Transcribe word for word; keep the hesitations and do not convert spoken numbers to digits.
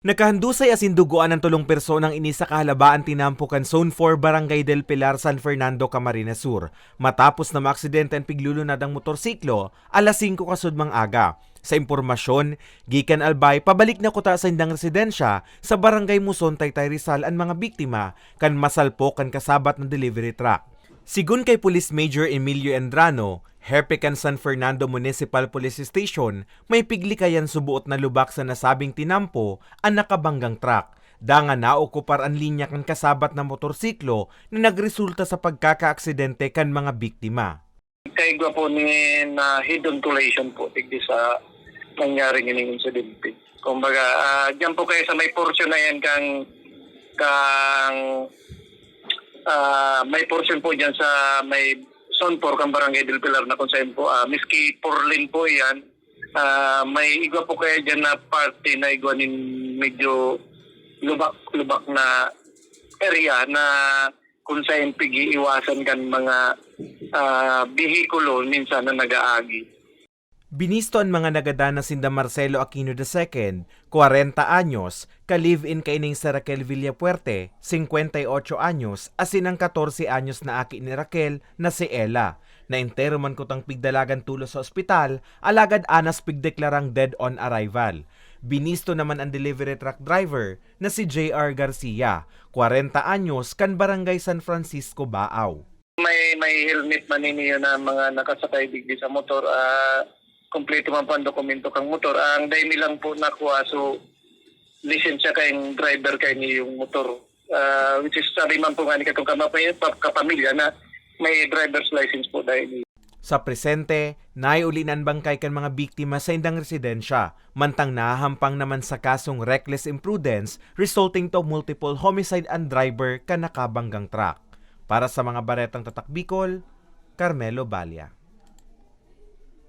Nakahandusay asin dugoan an tolong personang ini sa kahalabaan tinampo kan Zone four, Barangay Del Pilar, San Fernando, Camarines Sur, matapos na maaksidente an piglulunadang motorsiklo alas singko kasudmang aga. Sa impormasyon, gikan Albay, pabalik na kuta sa indang residensya sa Barangay Muson, Taytay, Rizal an mga biktima kan masalpok kan kasabat na delivery truck. Sigon kay Police Major Emilio Endrano, hepe kan San Fernando Municipal Police Station, may piglikayan suboot na lubak sa nasabing tinampo an nakabanggang truck, dangan naokupar an linya kan kasabat na motorsiklo na nagresulta sa pagkakaaksidente kan mga biktima. Kaigwa po ni na head-on collision po digdi sa nangyaring ining insidente. Kumbaga, ah, diyan po kayo sa may portion na yan kang kang ah, may portion po diyan sa may Zone four kang Barangay Del Pilar na kung saan po, ah, miski four lane po yan, ah, may igwa po kaya dyan na parte na igwa nin medyo lubak-lubak na area na kung saan pag-iiwasan kan mga ah, bihikulo minsan na nag-aagi. Binisto an mga nagadan na sinda Marcelo Aquino the second, kwarenta anyos, ka-live-in kaining si Raquel Villafuerte, singkwenta y otso anyos, asin ang katorse anyos na aki ni Raquel na si Ella, na entero man kutang pigdalagan tulos sa ospital, alagad anas pigdeklarang dead on arrival. Binisto naman an delivery truck driver na si J R Garcia, kwarenta anyos, kan Barangay San Francisco, Baao. May may helmet man niyo na mga nakasakay digdi sa motor, ah, kompleto man po ang dokumento kang motor. Ang dai mi lang po nakuha, so, lisensya kayong driver kayo niyong motor. Ah, which is, sabi man po nga ni katong kama-, pa-, kapamilya na may driver's license po dahil Sa presente, naiuli na an bangkay kan mga biktima sa indang residensya, mantang nahahampang naman sa kasong reckless imprudence resulting to multiple homicide an driver kan nakabanggang truck. Para sa mga baretang Tatak Bicol, Carmelo Balia.